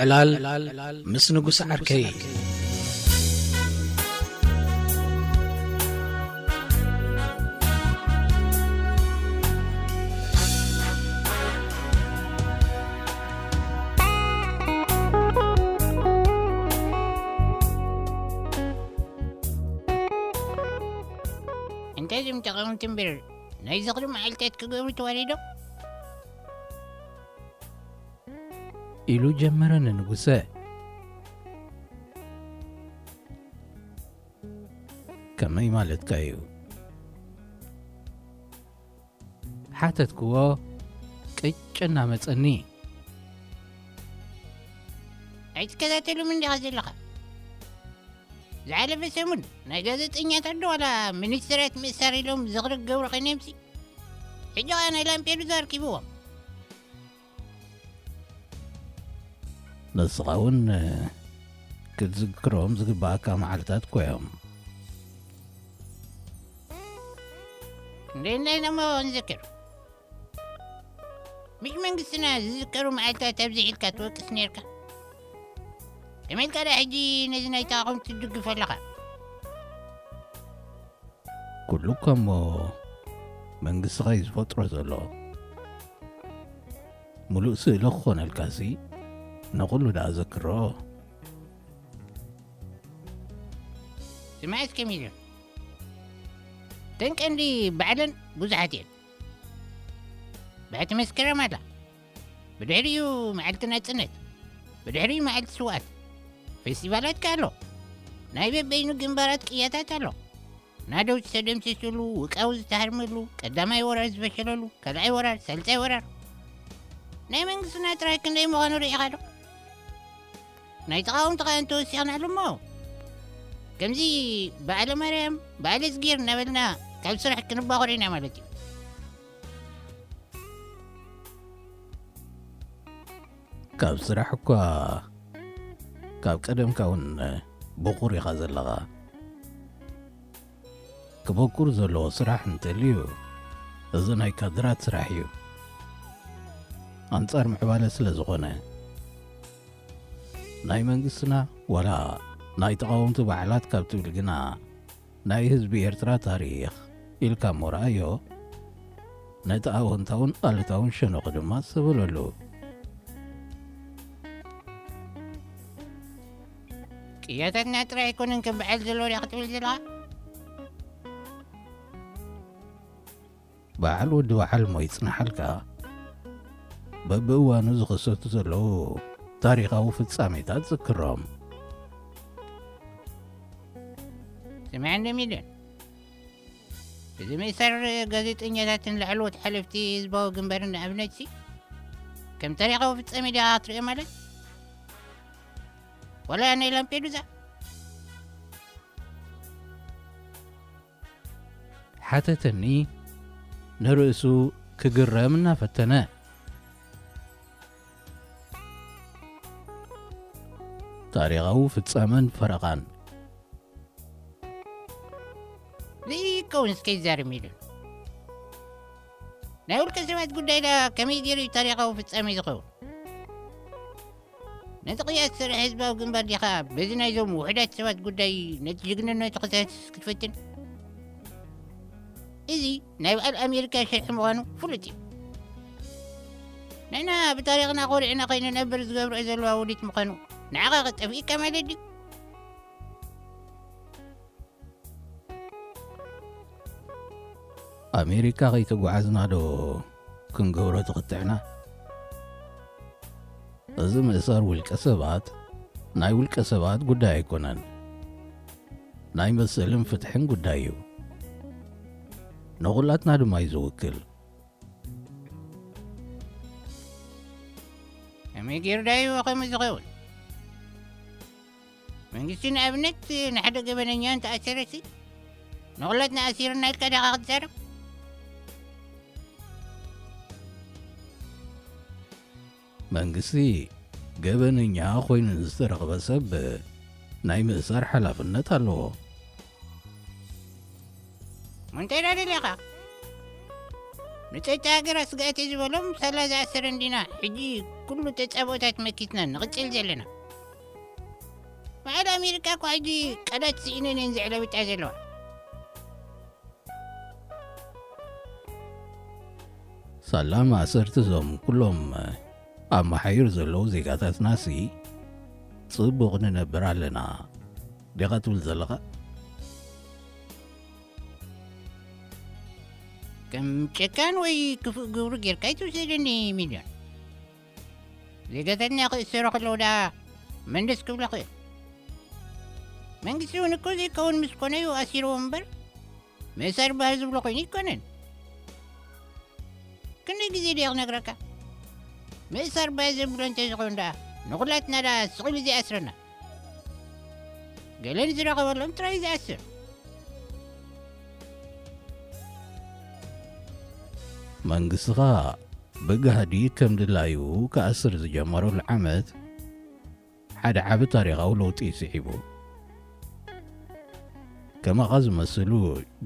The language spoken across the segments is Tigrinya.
ዕላል ምስ ንጉስ ዓርከይ። እንታይ እዞም ተቓወምቲ እምበር ናይ ዝኽሪ መዓልታት ክገብሩ ተዋሪዶም? ኢሉ ጀመረ ንንጉሰ። ከመይ ማለትካ እዩ? ሓተትክዎ ቅጭ እናመጸኒ። ኣይትከታተሉም እንዲኻ ዘለኻ። ዝሓለፈ ሰሙን ናይ ጋዜጠኛታት ዶ ዋላ ሚኒስትራት ምእሳር ኢሎም ዝኽሪ ክገብሩ ኮይኖምሲ። ሕጂ ኸኣ ናይ ላምፔዱዛ ኣርኪብዎም። ንስኻ እውን ክትዝክሮም ዝግባኣካ መዓልታት እኮ እዮም። ክንደይ እንዳ ኢና እሞ ንዝክር? ምሽ መንግስትና ዝዝከሩ መዓልታት ኣብዚሕ ኢልካ ትወቅስ ነርካ። ከመይ ኢልካ ደኣ ሕጂ ነዚ ናይ ተቓወምቲ ትድግፍ ኣለኻ? ኩሉ እኮ እሞ መንግስትኻ እዩ ዝፈጥሮ ዘሎ። ሙሉእ ስእሊ ክኾነልካሲ ንኹሉ ደኣ ዘክሮ። ስማዕ እስከ ሚልዮን፣ እተን ቀንዲ ባዕለን ብዙሓት እየን። ብሕቲ መስከረም ኣላ፣ ብድሕሪኡ መዓልቲ ናጽነት፣ ብድሕሪኡ መዓልቲ ስውኣት። ፌስቲቫላት ከ ኣሎ፣ ናይ በበይኑ ግንባራት ቅያታት ኣሎ። ናደው ዝተደምሰሰሉ፣ ውቃው ዝተሃርመሉ፣ ቀዳማይ ወራር ዝፈሸለሉ፣ ካልኣይ ወራር፣ ሳልሳይ ወራር። ናይ መንግስትና ጥራይ ክንደይ ምዃኑ ርኢኻ ዶ? ናይ ተቓወምቲ ኸኣ እንተወሲኽናሉ እሞ፣ ከምዚ በዓለ ማርያም፣ በዓለ እዝጊር እናበልና ካብ ስራሕ ክንባኾር ኢና ማለት እዩ። ካብ ስራሕ እኳ ካብ ቀደምካ እውን ብቑር ኢኻ ዘለኻ። ክበቁር ዘለዎ ስራሕ እንተልዩ፣ እዚ ናይ ካድራት ስራሕ እዩ። ኣንጻር ምዕባለ ስለ ዝኾነ፣ ናይ መንግስትና ዋላ ናይ ተቓወምቲ በዓላት ካብ ትብል ግና፣ ናይ ህዝቢ ኤርትራ ታሪኽ ኢልካ እሞ ረኣዮ፣ ነቲ ኣወንታውን ኣሉታውን ሸነኹ ድማ ሰበለሉ። ቅያታትና ጥራይ ኣይኮነን ከም በዓል ዘሎ ዲኻ ክትብል ዘለኻ? በዓል ወዲ በዓል እሞ ይጽንሓልካ። በብእዋኑ ዝኽሰቱ ዘለዉ ታሪኻዊ ፍጻሜታት ዝክሮም። ስምዐኒ ሚልዮን፣ እዚ ምእሳር ጋዜጠኛታትን ላዕለዎት ሓለፍቲ ህዝባዊ ግንባርን ንኣብነትሲ ከም ታሪኻዊ ፍጻሜ ዲኻ ክትሪኦ ማለት? ዋላ ናይ ላምፔዱዛ? ሓተተኒ ንርእሱ ክግረም እናፈተነ። ታሪኻዊ ፍጻመን ፈረቓን። ዘይከውን እስከ ይዛረብ ኢሉ። ናይ ውልቀ ሰባት ጉዳይ ደኣ ከመይ ገይሩ እዩ ታሪኻዊ ፍጻሜ ዝኸውን? ነቲ ቅያ ዝሰርሐ ህዝባዊ ግንባር ዲኻ በዚ ናይዞም ውሑዳት ሰባት ጉዳይ ነቲ ጅግንነቱ ክተህስስ ክትፍትን? እዚ ናይ በዓል ኣሜሪካ ሽርሒ ምዃኑ ፍሉጥ እዩ። ንሕና ብታሪኽና ኮሪዕና ከይንነብር ዝገብርኦ ዘለዋ ውዲት ምዃኑ ንዓኻ ከጠፍእካ ማለት ድዩ? ኣሜሪካ ከይተጓዓዝና ዶ ክንገብሮ ተኽትዕና? እዚ ምእሳር ውልቀ ሰባት ናይ ውልቀ ሰባት ጉዳይ ኣይኮነን። ናይ መሰልን ፍትሕን ጉዳይ እዩ። ንኹላትና ድማ እዩ ዝውክል። ከመይ ገይሩ ዳዩ ከምኡ ዝኸውን? መንግስቲ ንኣብነት ንሓደ ገበነኛ እንተኣሰረሲ ንኹላትና ኣሲርና ኢልካ ዲኻ ክትዛረብ? መንግስቲ ገበነኛ ኮይኑ ንዝተረኽበ ሰብ ናይ ምእሳር ሓላፍነት ኣለዎ። እንታይ ደኣ ደሊኻ? ንጸጥታ ሃገራት ስግኣት እዩ ዝበሎም ሳላ ዝኣሰረ እንዲና ሕጂ ኩሉ ተጻብኦታት መኪትና ንቕጽል ዘለና። በዓል ኣሜሪካ እኳ ሕጂ ቃላት ስኢነን እየን ዘዕለብጣ ዘለዋ። ሳላ ማእሰርቲ እዞም ኩሎም ኣብ መሓይር ዘለዉ ዜጋታትናሲ ጽቡቕ ንነብር ኣለና ዲኻ ትብል ዘለኻ? ከም ጨካን ወይ ክፉእ ግብሪ ጌርካ ኣይትውሰደኒ ሚልዮን። ዜጋታትና ክእሰሩ ከለዉ ደኣ መንደስ ክብለኹ እዮም። መንግስቲ እውን እኮ ዘይከውን ምስ ኮነ እዩ ኣሲርዎ እምበር ምእሳር ባህ ዝብሎ ኮይኑ ኣይኮነን። ክንደይ ግዜ ድየ ክነግረካ? ምእሳር ባህ ዘብሎ እንተዝኸውን ደኣ ንኹላትና ደኣ ስቕ ኢሉ ዘይኣስረና። ገለ ንዝረኸበሎም ጥራይ ዝኣስር። መንግስትኻ ብጋህዲ ከም ድላዩ ክኣስር ዝጀመረሉ ዓመት ሓደ ዓቢ ታሪኻዊ ለውጢ ስዒቡ። ከማኻ ዝመስሉ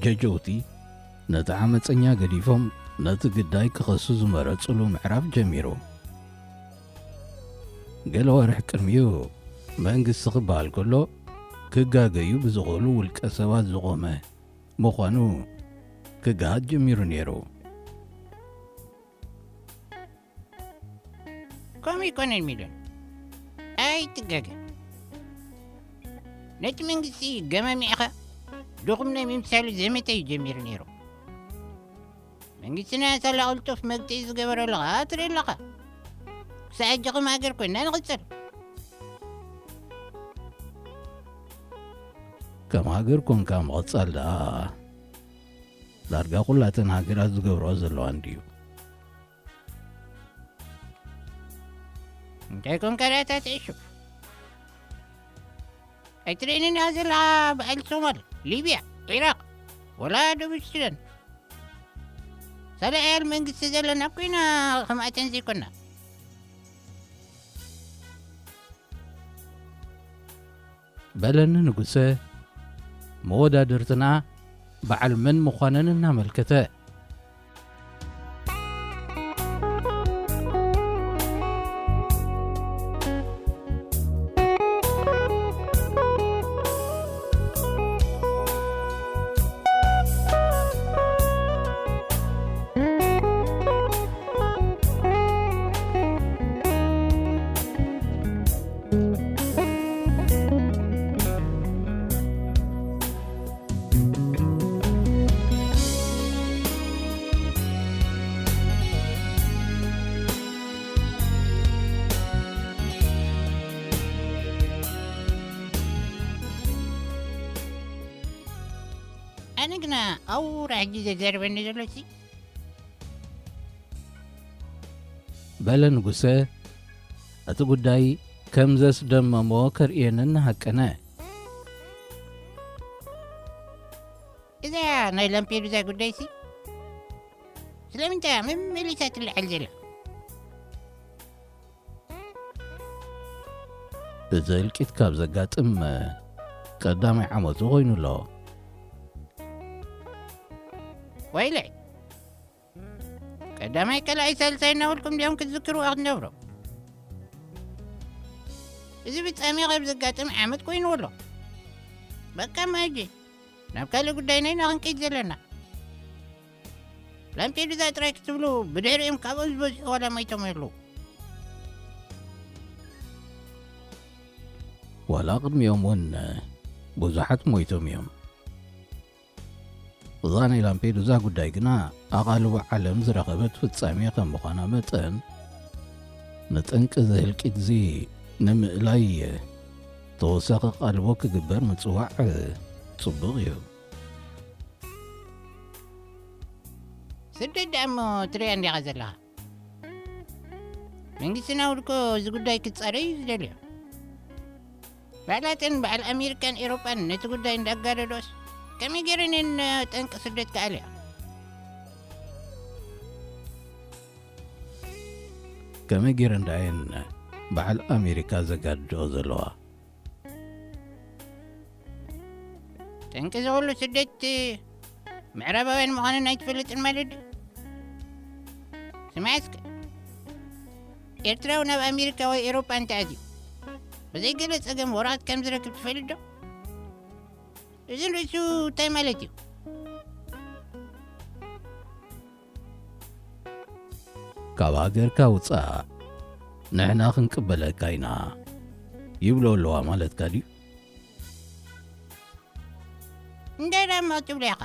ጀጀውቲ ነቲ ዓመፀኛ ገዲፎም ነቲ ግዳይ ክኸሱ ዝመረፅሉ ምዕራፍ ጀሚሩ። ገለ ወርሕ ቅድሚኡ መንግስቲ ክበሃል ከሎ ክጋገዩ ብዝኽእሉ ውልቀ ሰባት ዝቖመ ምዃኑ ክገሃድ ጀሚሩ ነይሩ። ከምኡ ይኮነን ሚልዮን ኣይትጋገ። ነቲ መንግስቲ ገማሚዕኻ ድኹም ናይ ምምሳሉ ዘመተ እዩ ጀሚሩ ነይሩ። መንግስትና ሳላ ቅልጡፍ መግትኢ ዝገበረሉ ኸዓ ትርኢ ኣለኻ። ክሳብ ሕጂ ከም ሃገር ኮይና ንቕፅል። ከም ሃገር ኮንካ ምቕፃል ደኣ ዳርጋ ኩላተን ሃገራት ዝገብርኦ ዘለዋ እንድዩ። እንታይ ኮንካ ደኣ እታ ትዕሹ? ኣይትርእንን እያ ዘላ በዓል ሶማል፣ ሊብያ፣ ዒራቕ፣ ወላ ደቡብ ሱዳን። ሳላ ዕያል መንግስቲ ዘለና ኮይና ከምኣተን ዘይኮና። በለኒ ንጉሰ መወዳድርትና በዓል መን ምዃነን እናመልከተ። ኣነ ግና ኣውራ ሕጂ ዘዛርበኒ ዘሎ ሲ በለ ንጉሰ፣ እቲ ጉዳይ ከም ዘስደመሞ ከርእየኒ እናሃቀነ። እዛ ናይ ላምፔዱዛ ጉዳይ ሲ ስለምንታይ እያ መመሊሳ ትልዓል ዘላ? እዚ ህልቂት ካብ ዘጋጥም ቀዳማይ ዓመቱ ኮይኑ ኣሎ። ወይለይ ቀዳማይ ካልኣይ ሳልሳይ እናበልኩም ድዮም ክትዝክርዋ ክትነብሩ? እዚ ፍጻሜ ካብ ዘጋጥም ዓመት ኮይኑ ኣሎ። በቃ ማጂ ናብ ካልእ ጉዳይና ኢና ክንቀይድ ዘለና። ላምፔዱዛ ጥራይ ክትብሉ ብድሕሪኦም ካብኦም ዝበዝሑ ዋላ ሞይቶም ኣለዉ። ዋላ ቅድሚኦም እውን ብዙሓት ሞይቶም እዮም። እዛ ናይ ላምፔዱዛ ጉዳይ ግና ኣቓልቦ ዓለም ዝረኸበት ፍጻሜ ከም ምዃና መጠን ንጠንቂ እዚ ህልቂት እዚ ንምእላይ ተወሳኺ ቃልቦ ክግበር ምጽዋዕ ጽቡቕ እዩ። ስደት ደኣ እሞ ትሪኣ እንዲኻ ዘለኻ። መንግስትና ውድኮ እዚ ጉዳይ ክጻረይ እዩ ዝደልዮ። ባዕላተን በዓል ኣሜሪካን ኤሮጳን ነቲ ጉዳይ እንዳጋደዶስ ከመይ ገይረን እየን ጠንቂ ስደት ክኣልያ? ከመይ ገይረን ደኣየን በዓል ኣሜሪካ ዘጋድድኦ ዘለዋ? ጠንቂ ዝኹሉ ስደት ምዕራባውያን ምዃነን ኣይትፈልጥን ማለት ድዩ? ስማዕ እስከ፣ ኤርትራዊ ናብ ኣሜሪካ ወይ ኤውሮጳ እንተኣትዩ፣ ብዘይ ገለ ጸገም ወረቐት ከም ዝረክብ ትፈልጥ ዶ? እዚ ንርእሱ እንታይ ማለት እዩ? ካብ ሃገርካ ውጻእ፣ ንሕና ክንቅበለካ ኢና ይብሎ ኣለዋ ማለትካ ድዩ? እንታይ ደኣ እሞ ክትብሎ ኢኻ?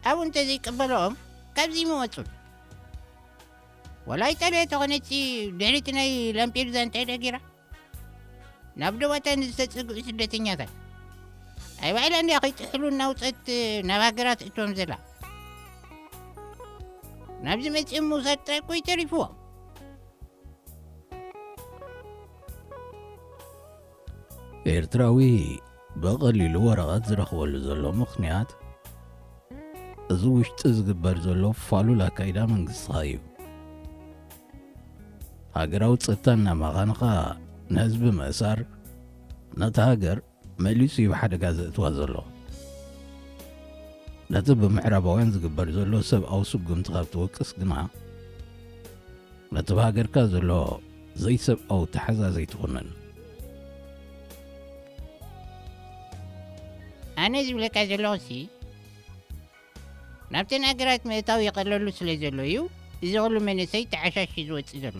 ኣብኡ እንተዘይቅበልኦም ካብዚ ይምወጹን። ወላ ኢጣልያ ተኾነትሲ ድሕሪቲ ናይ ላምፔዱዛ እንታይ ደጊራ? ናብ ዶባታ ንዝተጸግዑ ስደተኛታት ኣይ ባዕላ እንድያ ከይጥሕሉ እናውጸት ናብ ሃገራት እቶም ዘላ። ናብዚ መጺኦም ምውሳድ ጥራይ እኮ ይተሪፍዎም። ኤርትራዊ ብቐሊሉ ወረቐት ዝረኽበሉ ዘሎ ምኽንያት፣ እዚ ውሽጢ ዝግበር ዘሎ ፋሉል ኣካይዳ መንግስትኻ እዩ። ሃገራዊ ጸጥታ እናማኻንኻ ንህዝቢ ምእሳር፣ ነታ ሃገር መሊሱ እዩ ብሓደጋ ዘእትዋ ዘሎ። ነቲ ብምዕራባውያን ዝግበር ዘሎ ሰብኣዊ ስጉምቲ ካብ ትወቅስ ግና፣ ነቲ ብሃገርካ ዘሎ ዘይሰብኣዊ ተሓዛዘይ ትኹንን። ኣነ ዝብለካ ዘለኹሲ፣ ናብተን ሃገራት ምእታው ይቐለሉ ስለ ዘሎ እዩ፣ እዚ ኹሉ መንእሰይ ተዓሻሽ ዝወጽእ ዘሎ።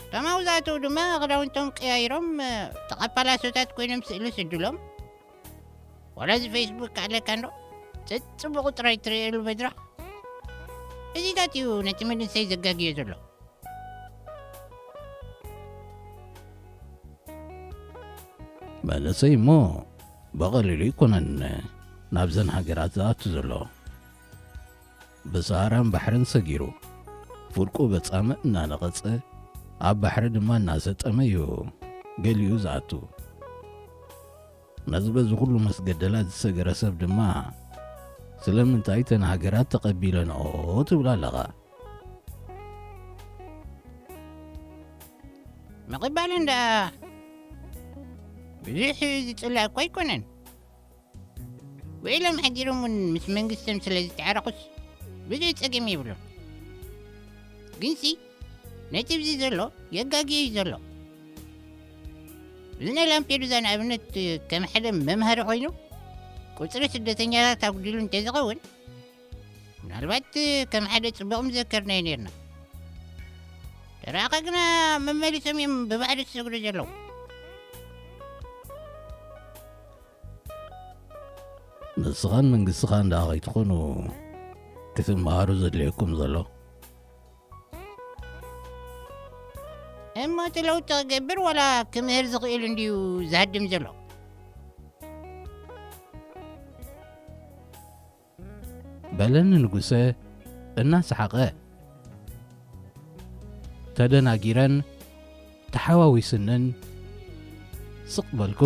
እቶም ኣብኡ ዝኣተዉ ድማ ክዳውንቶም ቀያይሮም፣ ተቐባላሶታት ኮይኖም ስእሊ ስድሎም። ዋላ እዚ ፌስቡክ ኣለካ እንዶ፣ ጽጽቡቑ ጥራይ ትርእየሉ መድረኽ። እዚታት እዩ ነቲ መንእሰይ ዘጋግዮ ዘሎ። መንእሰይ እሞ ብቐሊሉ ኣይኮነን ናብዘን ሃገራት ዝኣቱ ዘሎ። ብሰሃራን ባሕርን ሰጊሩ፣ ፍርቁ በጻምእ እናነቐጸ፣ ኣብ ባሕሪ ድማ እናሰጠመ እዩ ገሊኡ ዝኣቱ። ነዚ በዚ ኩሉ መስገደላት ዝሰገረ ሰብ ድማ፣ ስለምንታይ እተን ሃገራት ተቐቢለንኦ ትብል ኣለኻ? ምቕባለን ደኣ ብዙሕ ዝጽላእ እኮ ኣይኮነን። ውዒሎም ሓዲሮም እውን ምስ መንግስቶም ስለ ዝተዓረቑስ ብዙሕ ጸገም የብሉን። ግንሲ ነቲ ኣብዚ ዘሎ የጋግዮ እዩ ዘሎ። እዚ ናይ ላምፔዱዛ ንኣብነት ከም ሓደ መምሃሪ ኮይኑ፣ ቁጽሪ ስደተኛታት ኣጉዲሉ እንተዝኸውን፣ ምናልባት ከም ሓደ ጽቡቕ ምዘከርናዮ ኔርና። ደረኻ ግና መመሊሶም እዮም ብባዕዲ ዝሰግዱ ዘለዉ። ንስኻን መንግስትኻን ደኣ ከይትኾኑ ክትመሃሩ ዘድልየኩም ዘሎ? እሞ እቲ ለውጢ ክገብር ዋላ ክምህር ዝኽእል እንድዩ ዝሃድም ዘሎ? በለኒ ንጉሰ እናሰሓቐ። ተደናጊረን ተሓዋዊስንን ስቕ በልኩ።